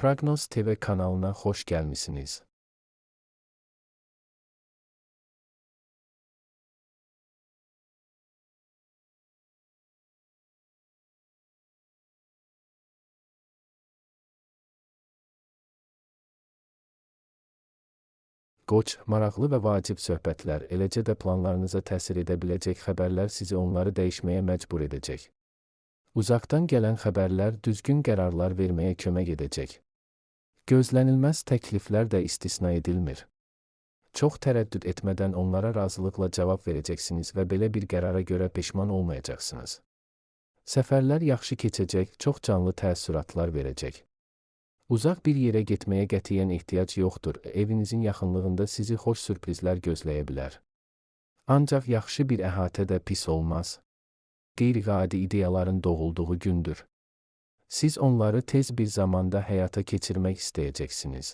Prognoz TV kanalına xoş gəlmisiniz. Qoç, maraqlı və vacib söhbətlər, eləcə də planlarınıza təsir edə biləcək xəbərlər sizi onları dəyişməyə məcbur edəcək. Uzaqdan gələn xəbərlər düzgün qərarlar verməyə kömək edəcək. Gözlənilməz təkliflər də istisna edilmir. Çox tərəddüd etmədən onlara razılıqla cavab verəcəksiniz və belə bir qərara görə peşman olmayacaqsınız. Səfərlər yaxşı keçəcək, çox canlı təəssüratlar verəcək. Uzaq bir yerə getməyə qətiyyən ehtiyac yoxdur, evinizin yaxınlığında sizi xoş sürprizlər gözləyə bilər. Ancaq yaxşı bir əhatə də pis olmaz. Qeyri-adi ideyaların doğulduğu gündür. Siz onları tez bir zamanda həyata keçirmək istəyəcəksiniz.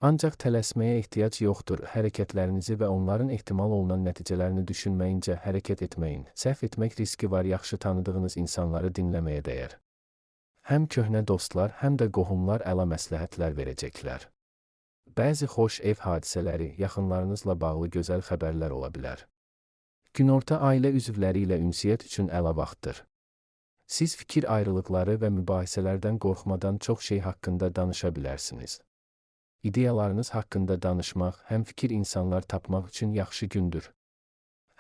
Ancaq tələsməyə ehtiyac yoxdur, hərəkətlərinizi və onların ehtimal olunan nəticələrini düşünməyincə hərəkət etməyin. Səhv etmək riski var, yaxşı tanıdığınız insanları dinləməyə dəyər. Həm köhnə dostlar, həm də qohumlar əla məsləhətlər verəcəklər. Bəzi xoş ev hadisələri, yaxınlarınızla bağlı gözəl xəbərlər ola bilər. Günorta ailə üzvləri ilə ünsiyyət üçün əla vaxtdır. Siz fikir ayrılıqları və mübahisələrdən qorxmadan çox şey haqqında danışa bilərsiniz. İdeyalarınız haqqında danışmaq, həmfikir insanlar tapmaq üçün yaxşı gündür.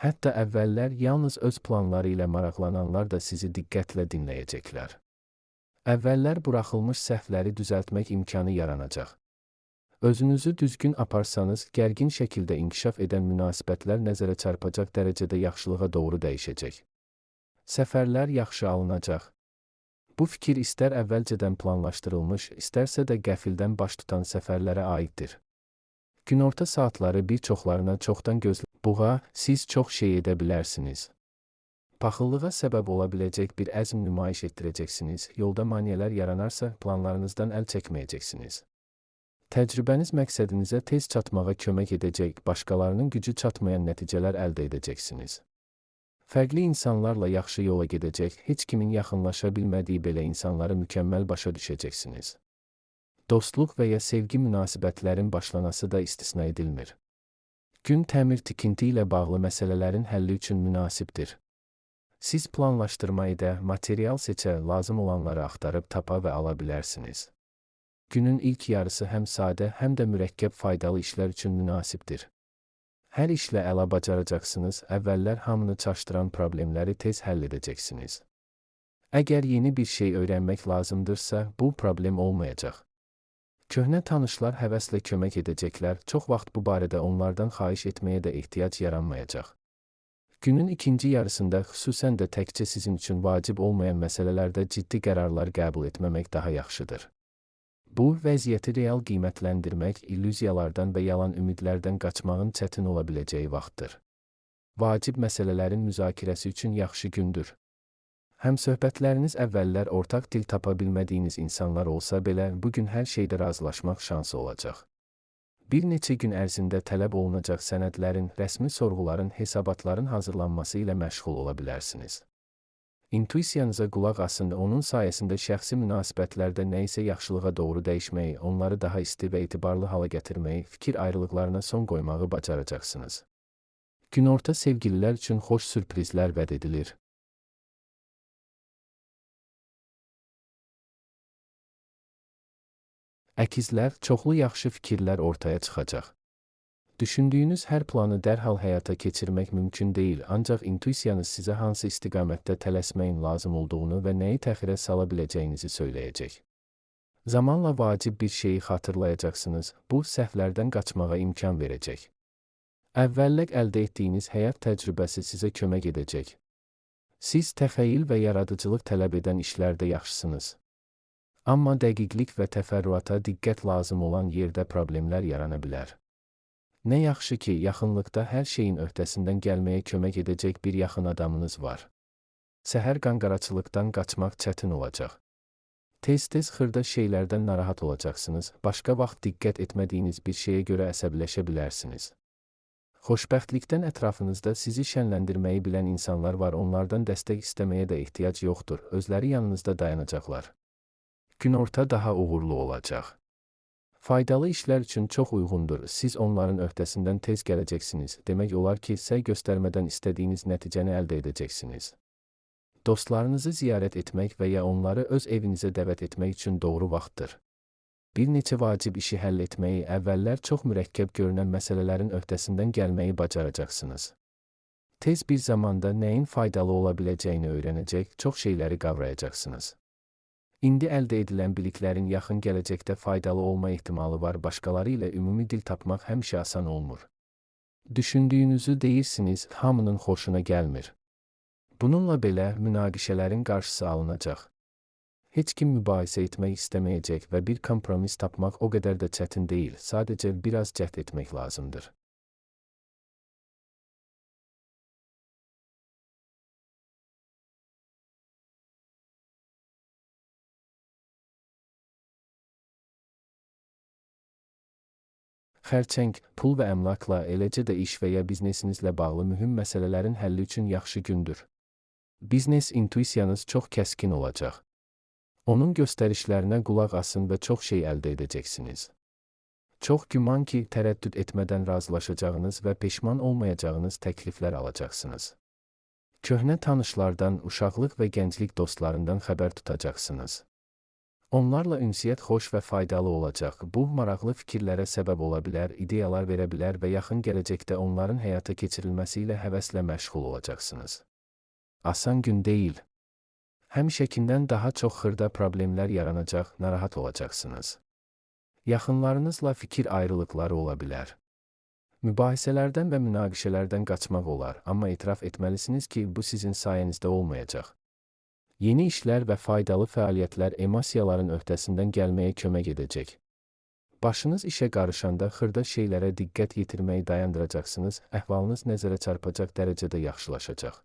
Hətta əvvəllər yalnız öz planları ilə maraqlananlar da sizi diqqətlə dinləyəcəklər. Əvvəllər buraxılmış səhvləri düzəltmək imkanı yaranacaq. Özünüzü düzgün aparsanız, gərgin şəkildə inkişaf edən münasibətlər nəzərə çarpacaq dərəcədə yaxşılığa doğru dəyişəcək. Səfərlər yaxşı alınacaq. Bu fikir istər əvvəlcədən planlaşdırılmış, istərsə də qəfildən baş tutan səfərlərə aiddir. Günorta saatları bir çoxlarına çoxdan gözlə. Buğa, siz çox şey edə bilərsiniz. Paxıllığa səbəb ola biləcək bir əzm nümayiş etdirəcəksiniz, yolda maneələr yaranarsa, planlarınızdan əl çəkməyəcəksiniz. Təcrübəniz məqsədinizə tez çatmağa kömək edəcək, başqalarının gücü çatmayan nəticələr əldə edəcəksiniz. Fərqli insanlarla yaxşı yola gedəcək, heç kimin yaxınlaşa bilmədiyi belə insanları mükəmməl başa düşəcəksiniz. Dostluq və ya sevgi münasibətlərin başlanası da istisna edilmir. Gün təmir tikinti ilə bağlı məsələlərin həlli üçün münasibdir. Siz planlaşdırma edə, material seçə, lazım olanları axtarıb tapa və ala bilərsiniz. Günün ilk yarısı həm sadə, həm də mürəkkəb faydalı işlər üçün münasibdir. Hər işlə əla bacaracaqsınız, əvvəllər hamını çaşdıran problemləri tez həll edəcəksiniz. Əgər yeni bir şey öyrənmək lazımdırsa, bu problem olmayacaq. Köhnə tanışlar həvəslə kömək edəcəklər, çox vaxt bu barədə onlardan xahiş etməyə də ehtiyac yaranmayacaq. Günün ikinci yarısında xüsusən də təkcə sizin üçün vacib olmayan məsələlərdə ciddi qərarlar qəbul etməmək daha yaxşıdır. Bu, vəziyyəti real qiymətləndirmək, illüziyalardan və yalan ümidlərdən qaçmağın çətin ola biləcəyi vaxtdır. Vacib məsələlərin müzakirəsi üçün yaxşı gündür. Həmsöhbətləriniz əvvəllər ortaq dil tapa bilmədiyiniz insanlar olsa belə, bu gün hər şeydə razılaşmaq şansı olacaq. Bir neçə gün ərzində tələb olunacaq sənədlərin, rəsmi sorğuların, hesabatların hazırlanması ilə məşğul ola bilərsiniz. İntuisiyanıza qulaq asın, onun sayəsində şəxsi münasibətlərdə nə isə yaxşılığa doğru dəyişməyi, onları daha isti və etibarlı hala gətirməyi, fikir ayrılıqlarına son qoymağı bacaracaqsınız. Günorta sevgililər üçün xoş sürprizlər vəd edilir. Əkizlər, çoxlu yaxşı fikirlər ortaya çıxacaq. Düşündüyünüz hər planı dərhal həyata keçirmək mümkün deyil, ancaq intuisiyanız sizə hansı istiqamətdə tələsməyin lazım olduğunu və nəyi təxirə sala biləcəyinizi söyləyəcək. Zamanla vacib bir şeyi xatırlayacaqsınız, bu, səhvlərdən qaçmağa imkan verəcək. Əvvəllər əldə etdiyiniz həyat təcrübəsi sizə kömək edəcək. Siz təxəyyül və yaradıcılıq tələb edən işlərdə yaxşısınız. Amma dəqiqlik və təfərrüata diqqət lazım olan yerdə problemlər yarana bilər. Nə yaxşı ki, yaxınlıqda hər şeyin öhdəsindən gəlməyə kömək edəcək bir yaxın adamınız var. Səhər qanqaraçılıqdan qaçmaq çətin olacaq. Tez-tez xırda şeylərdən narahat olacaqsınız, başqa vaxt diqqət etmədiyiniz bir şeyə görə əsəbləşə bilərsiniz. Xoşbəxtlikdən ətrafınızda sizi şənləndirməyi bilən insanlar var, onlardan dəstək istəməyə də ehtiyac yoxdur, özləri yanınızda dayanacaqlar. Günorta daha uğurlu olacaq. Faydalı işlər üçün çox uyğundur. Siz onların öhdəsindən tez gələcəksiniz. Demək olar ki, səy göstərmədən istədiyiniz nəticəni əldə edəcəksiniz. Dostlarınızı ziyarət etmək və ya onları öz evinizə dəvət etmək üçün doğru vaxtdır. Bir neçə vacib işi həll etməyi, əvvəllər çox mürəkkəb görünən məsələlərin öhdəsindən gəlməyi bacaracaqsınız. Tez bir zamanda nəyin faydalı ola biləcəyini öyrənəcək, çox şeyləri qavrayacaqsınız. İndi əldə edilən biliklərin yaxın gələcəkdə faydalı olma ehtimalı var, başqaları ilə ümumi dil tapmaq həmişə asan olmur. Düşündüyünüzü deyirsiniz, hamının xoşuna gəlmir. Bununla belə münaqişələrin qarşısı alınacaq. Heç kim mübahisə etmək istəməyəcək və bir kompromis tapmaq o qədər də çətin deyil, sadəcə biraz cəhd etmək lazımdır. Xərçəng, pul və əmlakla, eləcə də iş və ya biznesinizlə bağlı mühüm məsələlərin həlli üçün yaxşı gündür. Biznes intuisiyanız çox kəskin olacaq. Onun göstərişlərinə qulaq asın və çox şey əldə edəcəksiniz. Çox güman ki, tərəddüd etmədən razılaşacağınız və peşman olmayacağınız təkliflər alacaqsınız. Köhnə tanışlardan, uşaqlıq və gənclik dostlarından xəbər tutacaqsınız. Onlarla ünsiyyət xoş və faydalı olacaq. Bu, maraqlı fikirlərə səbəb ola bilər, ideyalar verə bilər və yaxın gələcəkdə onların həyata keçirilməsi ilə həvəslə məşğul olacaqsınız. Asan gün deyil. Həmişəkindən daha çox xırda problemlər yaranacaq, narahat olacaqsınız. Yaxınlarınızla fikir ayrılıqları ola bilər. Mübahisələrdən və münaqişələrdən qaçmaq olar, amma etiraf etməlisiniz ki, bu sizin sayənizdə olmayacaq. Yeni işlər və faydalı fəaliyyətlər emosiyaların öhdəsindən gəlməyə kömək edəcək. Başınız işə qarışanda xırda şeylərə diqqət yetirməyi dayandıracaqsınız, əhvalınız nəzərə çarpacaq dərəcədə yaxşılaşacaq.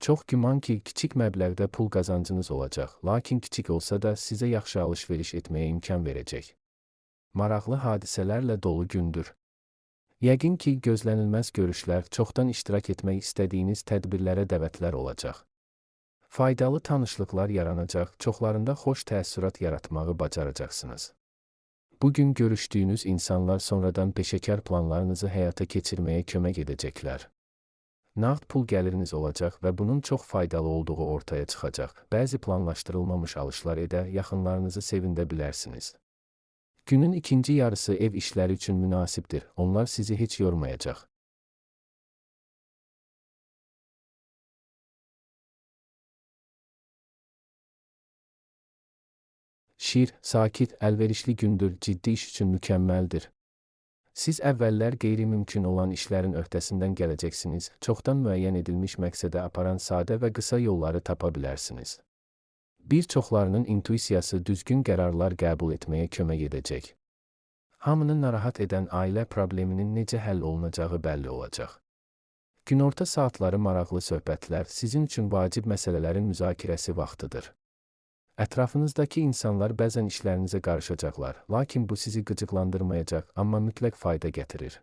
Çox güman ki, kiçik məbləğdə pul qazancınız olacaq, lakin kiçik olsa da sizə yaxşı alış-veriş etməyə imkan verəcək. Maraqlı hadisələrlə dolu gündür. Yəqin ki, gözlənilməz görüşlər, çoxdan iştirak etmək istədiyiniz tədbirlərə dəvətlər olacaq. Faydalı tanışlıqlar yaranacaq, çoxlarında xoş təəssürat yaratmağı bacaracaqsınız. Bugün görüşdüyünüz insanlar sonradan peşəkar planlarınızı həyata keçirməyə kömək edəcəklər. Nağd pul gəliriniz olacaq və bunun çox faydalı olduğu ortaya çıxacaq. Bəzi planlaşdırılmamış alışlar edə, yaxınlarınızı sevində bilərsiniz. Günün ikinci yarısı ev işləri üçün münasibdir, onlar sizi heç yormayacaq. Şir, sakit, əlverişli gündür, ciddi iş üçün mükəmməldir. Siz əvvəllər qeyri-mümkün olan işlərin öhdəsindən gələcəksiniz, çoxdan müəyyən edilmiş məqsədə aparan sadə və qısa yolları tapa bilərsiniz. Bir çoxlarının intuisiyası düzgün qərarlar qəbul etməyə kömək edəcək. Hamını narahat edən ailə probleminin necə həll olunacağı bəlli olacaq. Günorta saatları maraqlı söhbətlər sizin üçün vacib məsələlərin müzakirəsi vaxtıdır. Ətrafınızdakı insanlar bəzən işlərinizə qarışacaqlar, lakin bu sizi qıcıqlandırmayacaq, amma mütləq fayda gətirir.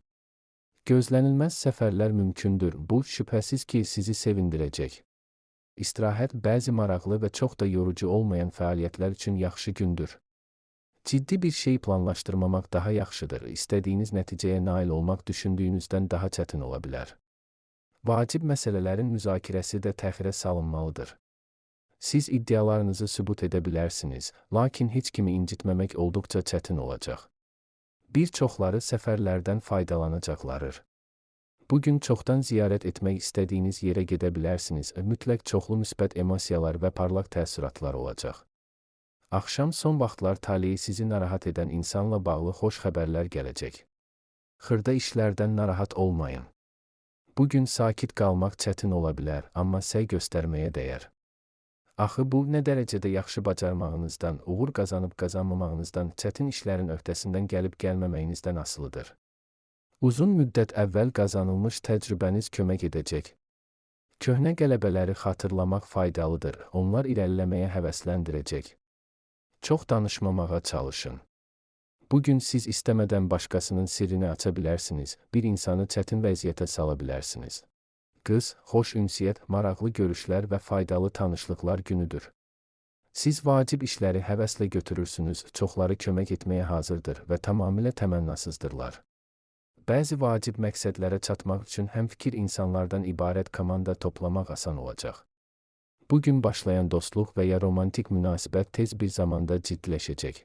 Gözlənilməz səfərlər mümkündür, bu şübhəsiz ki, sizi sevindirəcək. İstirahət bəzi maraqlı və çox da yorucu olmayan fəaliyyətlər üçün yaxşı gündür. Ciddi bir şey planlaşdırmamaq daha yaxşıdır, istədiyiniz nəticəyə nail olmaq düşündüyünüzdən daha çətin ola bilər. Vacib məsələlərin müzakirəsi də təxirə salınmalıdır. Siz iddialarınızı sübut edə bilərsiniz, lakin heç kimi incitməmək olduqca çətin olacaq. Bir çoxları səfərlərdən faydalanacaqlardır. Bugün çoxdan ziyarət etmək istədiyiniz yerə gedə bilərsiniz, mütləq çoxlu müsbət emosiyalar və parlaq təəssüratlar olacaq. Axşam son vaxtlar taleyi sizi narahat edən insanla bağlı xoş xəbərlər gələcək. Xırda işlərdən narahat olmayın. Bugün sakit qalmaq çətin ola bilər, amma səy göstərməyə dəyər. Axı bu, nə dərəcədə yaxşı bacarmağınızdan, uğur qazanıb qazanmamağınızdan, çətin işlərin öhdəsindən gəlib gəlməməyinizdən asılıdır. Uzun müddət əvvəl qazanılmış təcrübəniz kömək edəcək. Köhnə qələbələri xatırlamaq faydalıdır, onlar irəliləməyə həvəsləndirəcək. Çox danışmamağa çalışın. Bugün siz istəmədən başqasının sirrini aça bilərsiniz, bir insanı çətin vəziyyətə sala bilərsiniz. Qız, xoş ünsiyyət, maraqlı görüşlər və faydalı tanışlıqlar günüdür. Siz vacib işləri həvəslə götürürsünüz, çoxları kömək etməyə hazırdır və tamamilə təmənnasızdırlar. Bəzi vacib məqsədlərə çatmaq üçün həmfikir insanlardan ibarət komanda toplamaq asan olacaq. Bu gün başlayan dostluq və ya romantik münasibət tez bir zamanda ciddiləşəcək.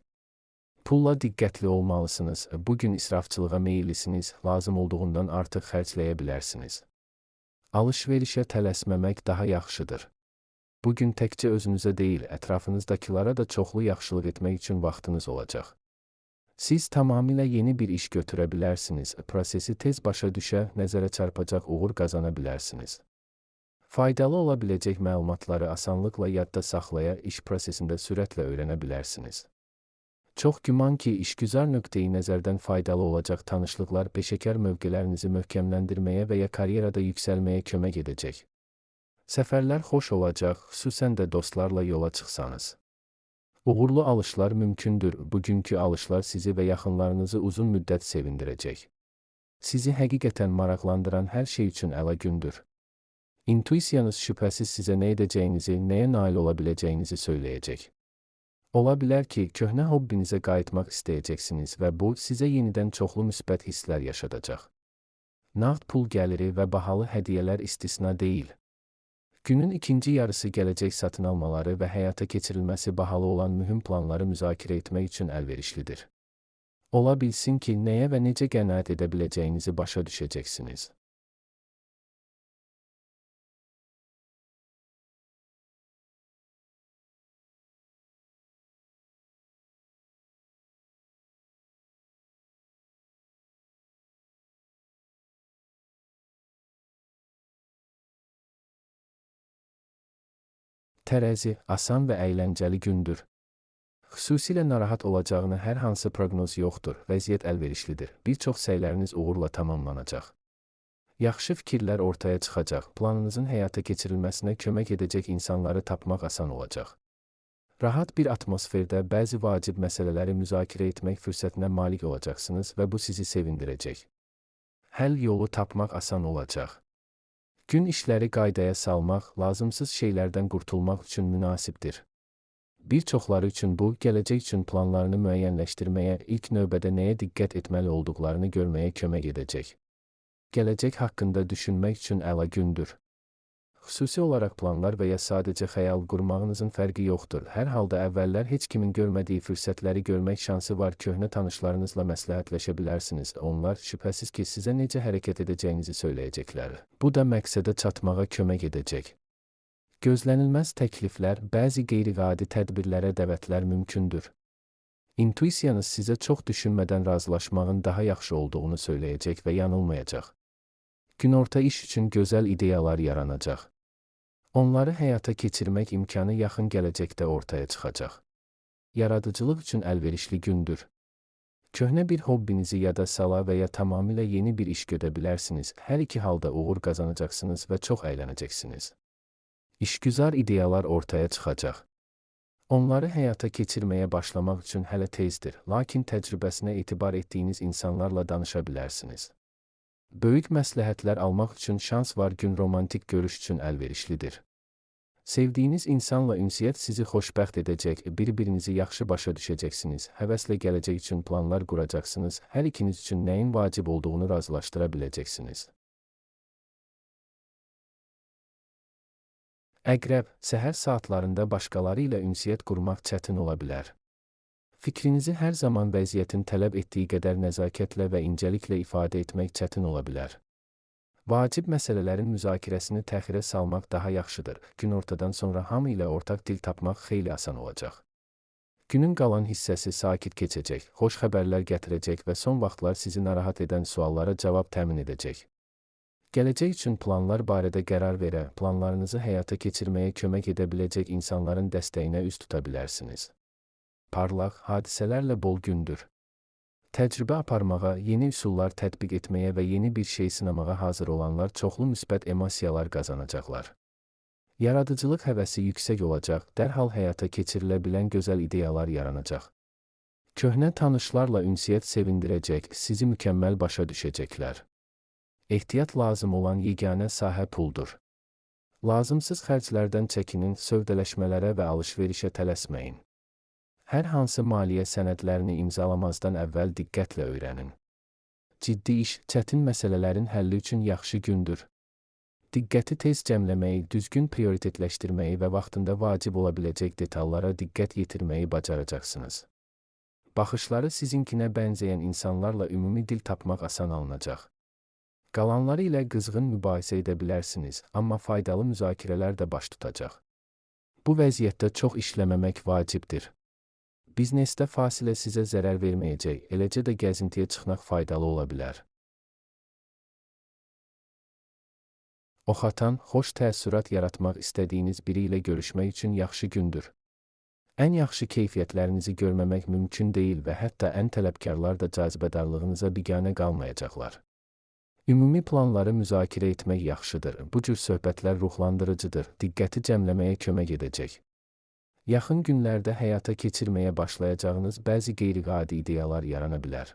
Pulla diqqətli olmalısınız. Bu gün israfçılığa meyillisiniz, lazım olduğundan artıq xərcləyə bilərsiniz. Alış-verişə tələsməmək daha yaxşıdır. Bu gün təkcə özünüzə deyil, ətrafınızdakılara da çoxlu yaxşılıq etmək üçün vaxtınız olacaq. Siz tamamilə yeni bir iş götürə bilərsiniz, prosesi tez başa düşə, nəzərə çarpacaq uğur qazana bilərsiniz. Faydalı ola biləcək məlumatları asanlıqla yadda saxlaya, iş prosesində sürətlə öyrənə bilərsiniz. Çox güman ki, işgüzar nöqteyi nəzərdən faydalı olacaq tanışlıqlar peşəkar mövqelərinizi möhkəmləndirməyə və ya karyerada yüksəlməyə kömək edəcək. Səfərlər xoş olacaq, xüsusən də dostlarla yola çıxsanız. Uğurlu alışlar mümkündür, bugünkü alışlar sizi və yaxınlarınızı uzun müddət sevindirəcək. Sizi həqiqətən maraqlandıran hər şey üçün əla gündür. İntuisiyanız şübhəsiz sizə nə edəcəyinizi, nəyə nail ola biləcəyinizi söyləyəcək. Ola bilər ki, köhnə hobbinizə qayıtmaq istəyəcəksiniz və bu, sizə yenidən çoxlu müsbət hisslər yaşadacaq. Nağd pul gəliri və bahalı hədiyyələr istisna deyil. Günün ikinci yarısı gələcək satın almaları və həyata keçirilməsi bahalı olan mühüm planları müzakirə etmək üçün əlverişlidir. Ola bilsin ki, nəyə və necə qənaət edə biləcəyinizi başa düşəcəksiniz. Tərəzi, asan və əyləncəli gündür. Xüsusilə narahat olacağını hər hansı proqnoz yoxdur, vəziyyət əlverişlidir. Bir çox səyləriniz uğurla tamamlanacaq. Yaxşı fikirlər ortaya çıxacaq, planınızın həyata keçirilməsinə kömək edəcək insanları tapmaq asan olacaq. Rahat bir atmosferdə bəzi vacib məsələləri müzakirə etmək fürsətinə malik olacaqsınız və bu sizi sevindirəcək. Həll yolu tapmaq asan olacaq. Gün işləri qaydaya salmaq, lazımsız şeylərdən qurtulmaq üçün münasibdir. Bir çoxları üçün bu, gələcək üçün planlarını müəyyənləşdirməyə, ilk növbədə nəyə diqqət etməli olduqlarını görməyə kömək edəcək. Gələcək haqqında düşünmək üçün əla gündür. Xüsusi olaraq planlar və ya sadəcə xəyal qurmağınızın fərqi yoxdur. Hər halda əvvəllər heç kimin görmədiyi fürsətləri görmək şansı var. Köhnə tanışlarınızla məsləhətləşə bilərsiniz. Onlar şübhəsiz ki, sizə necə hərəkət edəcəyinizi söyləyəcəklər. Bu da məqsədə çatmağa kömək edəcək. Gözlənilməz təkliflər, bəzi qeyri-adi tədbirlərə dəvətlər mümkündür. İntuisiyanız sizə çox düşünmədən razılaşmağın daha yaxşı olduğunu söyləyəcək və yanılmayacaq. Günorta iş üçün gözəl ideyalar yaranacaq. Onları həyata keçirmək imkanı yaxın gələcəkdə ortaya çıxacaq. Yaradıcılıq üçün əlverişli gündür. Köhnə bir hobbinizi yada sala və ya tamamilə yeni bir iş gödə bilərsiniz. Hər iki halda uğur qazanacaqsınız və çox əylənəcəksiniz. İşgüzar ideyalar ortaya çıxacaq. Onları həyata keçirməyə başlamaq üçün hələ tezdir, lakin təcrübəsinə etibar etdiyiniz insanlarla danışa bilərsiniz. Böyük məsləhətlər almaq üçün şans var. Gün romantik görüş üçün əlverişlidir. Sevdiyiniz insanla ünsiyyət sizi xoşbəxt edəcək, bir-birinizi yaxşı başa düşəcəksiniz, həvəslə gələcək üçün planlar quracaqsınız, hər ikiniz üçün nəyin vacib olduğunu razılaşdıra biləcəksiniz. Əqrəb, səhər saatlarında başqaları ilə ünsiyyət qurmaq çətin ola bilər. Fikrinizi hər zaman vəziyyətin tələb etdiyi qədər nəzakətlə və incəliklə ifadə etmək çətin ola bilər. Vacib məsələlərin müzakirəsini təxirə salmaq daha yaxşıdır. Günortadan sonra hamı ilə ortaq dil tapmaq xeyli asan olacaq. Günün qalan hissəsi sakit keçəcək, xoş xəbərlər gətirəcək və son vaxtlar sizi narahat edən suallara cavab təmin edəcək. Gələcək üçün planlar barədə qərar verə, planlarınızı həyata keçirməyə kömək edə biləcək insanların dəstəyinə üz tuta bilərsiniz. Parlaq, hadisələrlə bol gündür. Təcrübə aparmağa, yeni üsullar tətbiq etməyə və yeni bir şey sınamağa hazır olanlar çoxlu müsbət emosiyalar qazanacaqlar. Yaradıcılıq həvəsi yüksək olacaq, dərhal həyata keçirilə bilən gözəl ideyalar yaranacaq. Köhnə tanışlarla ünsiyyət sevindirəcək, sizi mükəmməl başa düşəcəklər. Ehtiyat lazım olan yeganə sahə puldur. Lazımsız xərclərdən çəkinin, sövdələşmələrə və alış-verişə tələsməyin. Hər hansı maliyyə sənədlərini imzalamazdan əvvəl diqqətlə öyrənin. Ciddi iş, çətin məsələlərin həlli üçün yaxşı gündür. Diqqəti tez cəmləməyi, düzgün prioritetləşdirməyi və vaxtında vacib ola biləcək detallara diqqət yetirməyi bacaracaqsınız. Baxışları sizinkinə bənzəyən insanlarla ümumi dil tapmaq asan alınacaq. Qalanları ilə qızğın mübahisə edə bilərsiniz, amma faydalı müzakirələr də baş tutacaq. Bu vəziyyətdə çox işləməmək vacibdir. Biznesdə fasilə sizə zərər verməyəcək, eləcə də gəzintiyə çıxmaq faydalı ola bilər. Oxatan, xoş təəssürat yaratmaq istədiyiniz biri ilə görüşmək üçün yaxşı gündür. Ən yaxşı keyfiyyətlərinizi görməmək mümkün deyil və hətta ən tələbkarlar da cazibədarlığınıza biganə qalmayacaqlar. Ümumi planları müzakirə etmək yaxşıdır. Bu cür söhbətlər ruhlandırıcıdır, diqqəti cəmləməyə kömək edəcək. Yaxın günlərdə həyata keçirməyə başlayacağınız bəzi qeyri-adi ideyalar yarana bilər.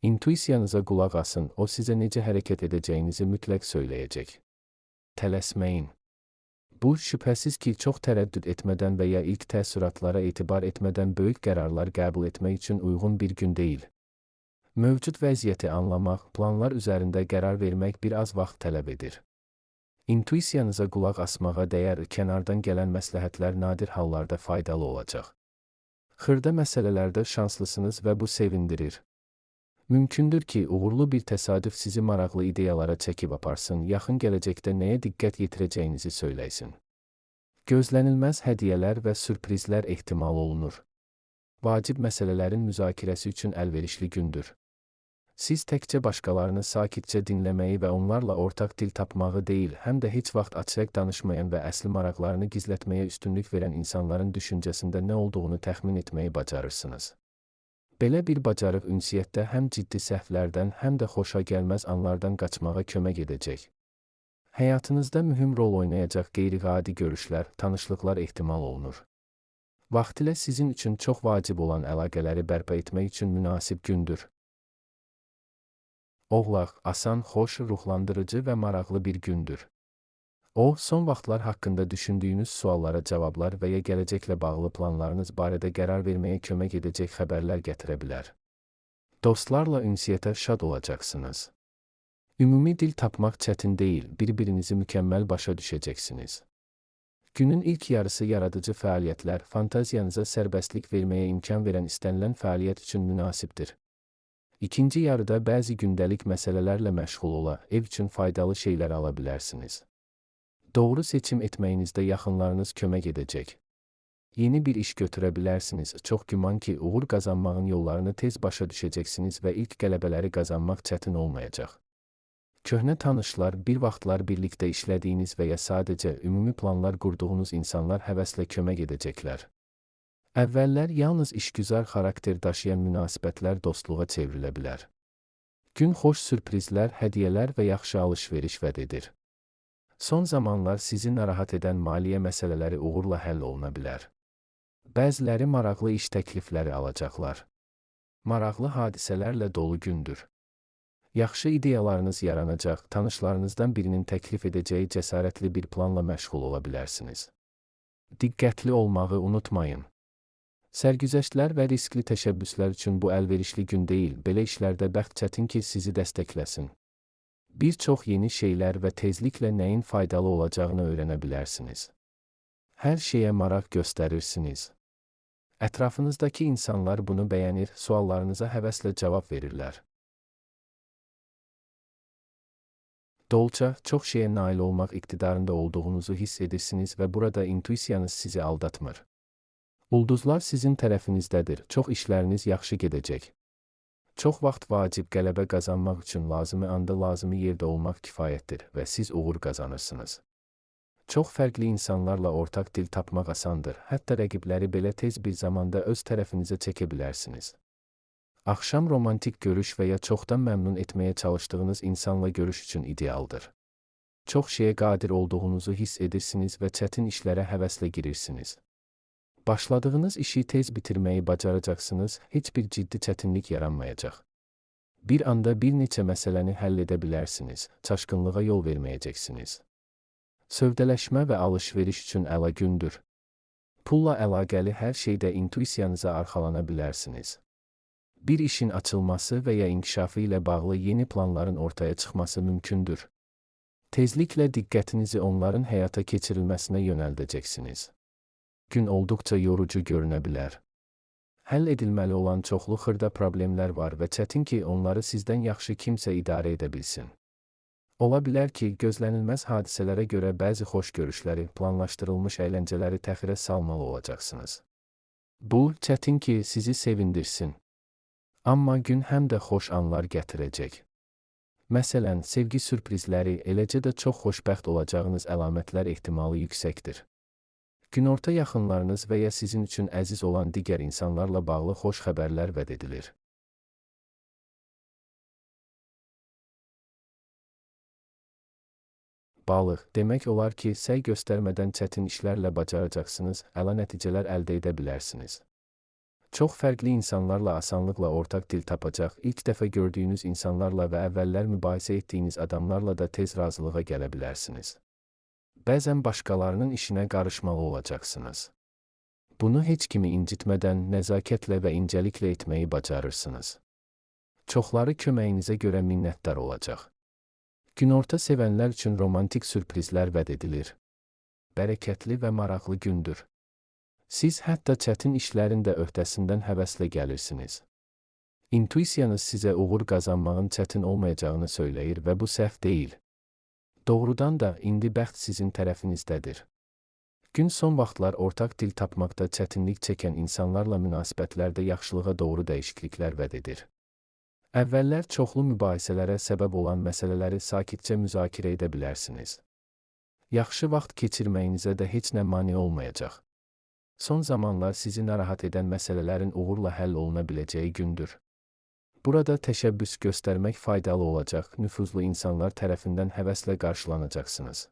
İntuisiyanıza qulaq asın, o sizə necə hərəkət edəcəyinizi mütləq söyləyəcək. Tələsməyin. Bu, şübhəsiz ki, çox tərəddüd etmədən və ya ilk təəssüratlara etibar etmədən böyük qərarlar qəbul etmək üçün uyğun bir gün deyil. Mövcud vəziyyəti anlamaq, planlar üzərində qərar vermək bir az vaxt tələb edir. İntuisiyanıza qulaq asmağa dəyər, kənardan gələn məsləhətlər nadir hallarda faydalı olacaq. Xırda məsələlərdə şanslısınız və bu sevindirir. Mümkündür ki, uğurlu bir təsadüf sizi maraqlı ideyalara çəkib aparsın, yaxın gələcəkdə nəyə diqqət yetirəcəyinizi söyləysin. Gözlənilməz hədiyyələr və sürprizlər ehtimal olunur. Vacib məsələlərin müzakirəsi üçün əlverişli gündür. Siz təkcə başqalarını sakitcə dinləməyi və onlarla ortaq dil tapmağı deyil, həm də heç vaxt açıq danışmayan və əsli maraqlarını gizlətməyə üstünlük verən insanların düşüncəsində nə olduğunu təxmin etməyi bacarırsınız. Belə bir bacarıq ünsiyyətdə həm ciddi səhvlərdən, həm də xoşagəlməz anlardan qaçmağa kömək edəcək. Həyatınızda mühüm rol oynayacaq qeyri-adi görüşlər, tanışlıqlar ehtimal olunur. Vaxtilə sizin üçün çox vacib olan əlaqələri bərpa etmək üçün münasib gündür. Oğlaq, asan, xoş, ruhlandırıcı və maraqlı bir gündür. O, son vaxtlar haqqında düşündüyünüz suallara cavablar və ya gələcəklə bağlı planlarınız barədə qərar verməyə kömək edəcək xəbərlər gətirə bilər. Dostlarla ünsiyyətə şad olacaqsınız. Ümumi dil tapmaq çətin deyil, bir-birinizi mükəmməl başa düşəcəksiniz. Günün ilk yarısı yaradıcı fəaliyyətlər, fantaziyanıza sərbəstlik verməyə imkan verən istənilən fəaliyyət üçün münasibdir. İkinci yarıda bəzi gündəlik məsələlərlə məşğul ola, ev üçün faydalı şeylər ala bilərsiniz. Doğru seçim etməyinizdə yaxınlarınız kömək edəcək. Yeni bir iş götürə bilərsiniz. Çox güman ki, uğur qazanmağın yollarını tez başa düşəcəksiniz və ilk qələbələri qazanmaq çətin olmayacaq. Köhnə tanışlar, bir vaxtlar birlikdə işlədiyiniz və ya sadəcə ümumi planlar qurduğunuz insanlar həvəslə kömək edəcəklər. Əvvəllər yalnız işgüzar xarakter daşıyan münasibətlər dostluğa çevrilə bilər. Gün xoş sürprizlər, hədiyyələr və yaxşı alış-veriş vəd edir. Son zamanlar sizi narahat edən maliyyə məsələləri uğurla həll oluna bilər. Bəziləri maraqlı iş təklifləri alacaqlar. Maraqlı hadisələrlə dolu gündür. Yaxşı ideyalarınız yaranacaq, tanışlarınızdan birinin təklif edəcəyi cəsarətli bir planla məşğul ola bilərsiniz. Diqqətli olmağı unutmayın. Sərgüzəştlər və riskli təşəbbüslər üçün bu əlverişli gün deyil, belə işlərdə bəxt çətin ki, sizi dəstəkləsin. Bir çox yeni şeylər və tezliklə nəyin faydalı olacağını öyrənə bilərsiniz. Hər şeyə maraq göstərirsiniz. Ətrafınızdakı insanlar bunu bəyənir, suallarınıza həvəslə cavab verirlər. Dolça, çox şeyə nail olmaq iqtidarında olduğunuzu hiss edirsiniz və burada intuisiyanız sizi aldatmır. Ulduzlar sizin tərəfinizdədir, çox işləriniz yaxşı gedəcək. Çox vaxt vacib qələbə qazanmaq üçün lazımi anda lazımi yerdə olmaq kifayətdir və siz uğur qazanırsınız. Çox fərqli insanlarla ortaq dil tapmaq asandır, hətta rəqibləri belə tez bir zamanda öz tərəfinizə çəkə bilərsiniz. Axşam romantik görüş və ya çoxdan məmnun etməyə çalışdığınız insanla görüş üçün idealdır. Çox şeyə qadir olduğunuzu hiss edirsiniz və çətin işlərə həvəslə girirsiniz. Başladığınız işi tez bitirməyi bacaracaqsınız, heç bir ciddi çətinlik yaranmayacaq. Bir anda bir neçə məsələni həll edə bilərsiniz, çaşqınlığa yol verməyəcəksiniz. Sövdələşmə və alış-veriş üçün əla gündür. Pulla əlaqəli hər şeydə intuisiyanıza arxalana bilərsiniz. Bir işin açılması və ya inkişafı ilə bağlı yeni planların ortaya çıxması mümkündür. Tezliklə diqqətinizi onların həyata keçirilməsinə yönəldəcəksiniz. Gün olduqca yorucu görünə bilər. Həll edilməli olan çoxlu xırda problemlər var və çətin ki, onları sizdən yaxşı kimsə idarə edə bilsin. Ola bilər ki, gözlənilməz hadisələrə görə bəzi xoş görüşləri, planlaşdırılmış əyləncələri təxirə salmalı olacaqsınız. Bu, çətin ki, sizi sevindirsin. Amma gün həm də xoş anlar gətirəcək. Məsələn, sevgi sürprizləri, eləcə də çox xoşbəxt olacağınız əlamətlər ehtimalı yüksəkdir. Günorta yaxınlarınız və ya sizin üçün əziz olan digər insanlarla bağlı xoş xəbərlər vəd edilir. Balıq, demək olar ki, səy göstərmədən çətin işlərlə bacaracaqsınız, əla nəticələr əldə edə bilərsiniz. Çox fərqli insanlarla asanlıqla ortaq dil tapacaq, ilk dəfə gördüyünüz insanlarla və əvvəllər mübahisə etdiyiniz adamlarla da tez razılığa gələ bilərsiniz. Bəzən başqalarının işinə qarışmalı olacaqsınız. Bunu heç kimi incitmədən, nəzakətlə və incəliklə etməyi bacarırsınız. Çoxları köməyinizə görə minnətdar olacaq. Günorta sevənlər üçün romantik sürprizlər vəd edilir. Bərəkətli və maraqlı gündür. Siz hətta çətin işlərin də öhdəsindən həvəslə gəlirsiniz. İntuisiyanız sizə uğur qazanmağın çətin olmayacağını söyləyir və bu səhv deyil. Doğrudan da indi bəxt sizin tərəfinizdədir. Gün son vaxtlar ortaq dil tapmaqda çətinlik çəkən insanlarla münasibətlərdə yaxşılığa doğru dəyişikliklər vəd edir. Əvvəllər çoxlu mübahisələrə səbəb olan məsələləri sakitcə müzakirə edə bilərsiniz. Yaxşı vaxt keçirməyinizə də heç nə mane olmayacaq. Son zamanlar sizi narahat edən məsələlərin uğurla həll oluna biləcəyi gündür. Burada təşəbbüs göstərmək faydalı olacaq, nüfuzlu insanlar tərəfindən həvəslə qarşılanacaqsınız.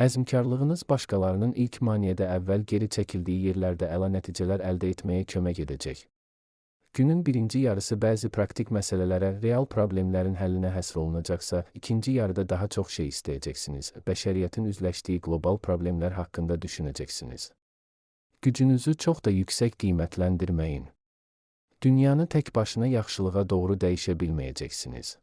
Əzmkarlığınız başqalarının ilk maneədə əvvəl geri çəkildiyi yerlərdə əla nəticələr əldə etməyə kömək edəcək. Günün birinci yarısı bəzi praktik məsələlərə, real problemlərin həllinə həsr olunacaqsa, ikinci yarıda daha çox şey istəyəcəksiniz, bəşəriyyətin üzləşdiyi qlobal problemlər haqqında düşünəcəksiniz. Gücünüzü çox da yüksək qiymətləndirməyin. Dünyanı tək başına yaxşılığa doğru dəyişə bilməyəcəksiniz.